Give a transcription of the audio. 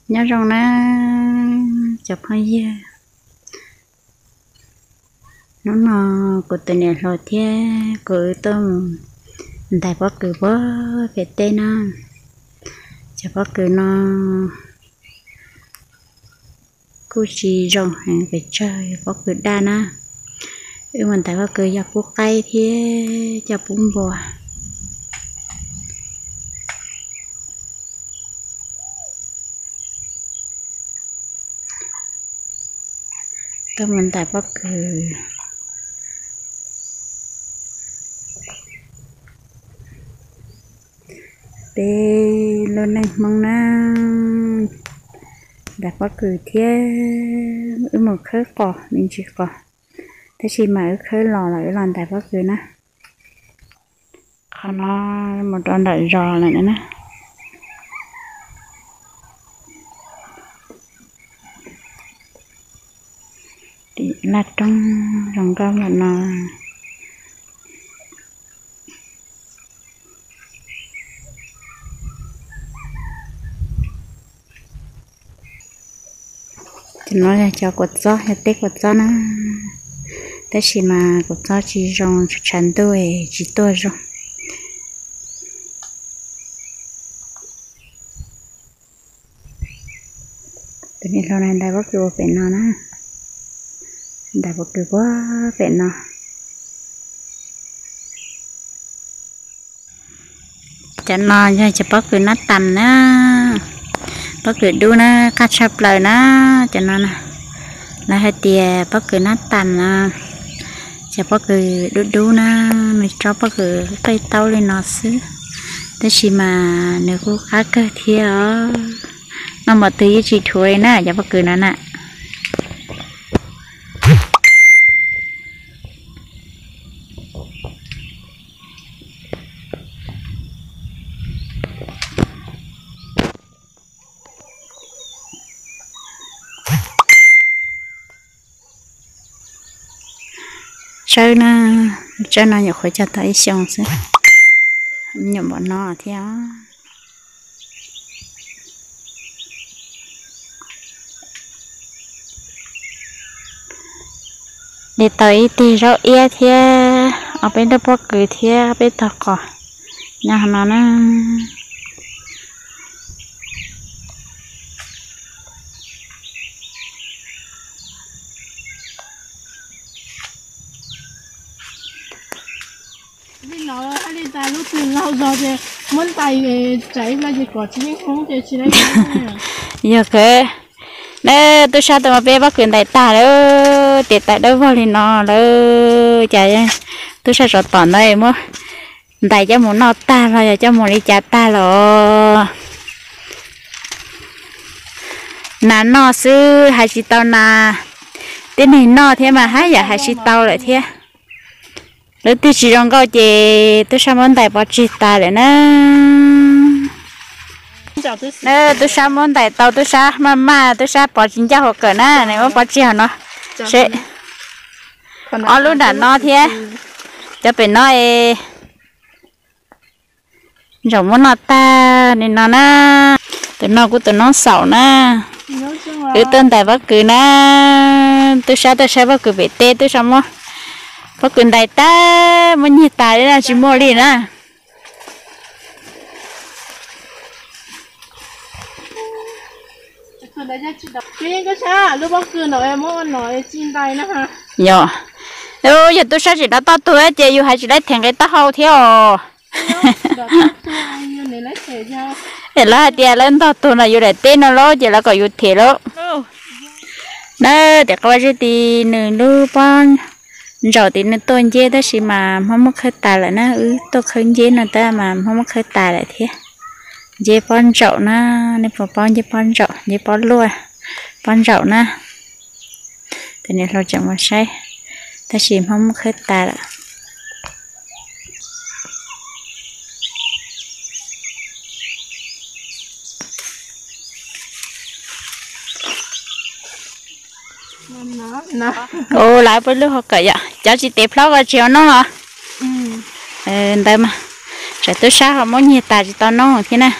Nyob zoo na cov phooj ywg, hnub no kuv tus niam hluas thiab kuv wb tuaj mus ntais pob kws puag pem teb na. Cov pob kws no kuj tsis zoo heev pes tsawg, yog pob kws daj na. Wb mus ntais pob kws yog pub qaib thiab coj pub npua. Tuaj mus ntais pob kws. Peb lub neej Hmoob na, ntais pob kws thiab wb mus khawb qos me ntsis qos, tab sis mas wb khawb los lawm wb los ntais pob kws na. Qhov no mus rau nram zos lawm na. Tim laj roob zoo nkauj npaum no. Cov no yog cov kua txob, yog teb kua txob na, tab sis mas kua txob tsis zoo, tshav ntuj tsis tuaj zoo. Tus niam hluas no ntais pob kws ua pem no na, ntais pob kws ua pem no. Cov no yog cov pob kws nab tas na, pob kws dub na, qab tshaj plaws na. Cov no na, lawv hais tias pob kws nab tas na, cov pob kws dub dub na, nws tsob pob kws qej taub li no xwb, tab sis mas nws kuj qab kawg thiab os. Noj npaum twg yeej tsis dhuav li na cov pob kws no na. Tsawb na, tsawb no nyuam qhuav cog tau ib xyoos xwb, nyuam npaum no thiab. De tau ib tig zaub iab thiab ob peb nroj pob kws thiab peb tog qos nyob hauv no na. Yog kawg, na, tub sab tuaj mas peb pob kws ntais tag lawm, tes tais dawb vog li no lawm, cas tub sab tsov tom ntawd muab ntais coj mus noj tag los yog coj mus li cas tag los. Nas noj xwb hais tsis tau nas, tib neeg noj thiab mas haj yam hais tsis tau lawm thiab. Lub twg tsis zoo nkauj ces tub sab muab ntais pov tseg tas lawm na. Tub sab muab ntais tau, tub sab maj maj, tub sab pov tsis ncaj hauv kawm na, nws muab pov tseg hauv no. Seb, ob lub nram no thiab, cov pem no es zaum muab noj tag li no na. Tus no kuj tus noob xaum na. Wb tuaj ntais pob kws na, tub sab tuaj saib pob kws pem teb, tub sab muab pob kws ntais tag muab nyiag tas li na, tsis muaj li na. Yog, yog tub sab tsis dov toj tuag ces yus hais tsis laib them nqe taub hau thiab os. Es lawv hais tias lawv ntog tuag no yus daim teb no lauj, ces lawv kom yus them lauj. Na, tim qab zeb ti nws lub pob ntsaum tim nws tuaj nceb tab sis mas Hmoob muab khawb tas lawm na, wb tuaj khawb nceb no tab mas Hmoob muab khawb tas lawm thiab. Nceb pob ntsaum na, nej puas paub nceb pob ntsaum, nceb pob luaj, pob ntsaum na. Tus niam hluas tseem mus saib, tab sis Hmoob muab khawb tas lawm. Ua lawv peb lub hauv kawm yom, cov tsis tes plaub ko tsis hau noob los? Ntawd mas, tsam tub sab ho muab nyiag tas tsis tau noob thiab na.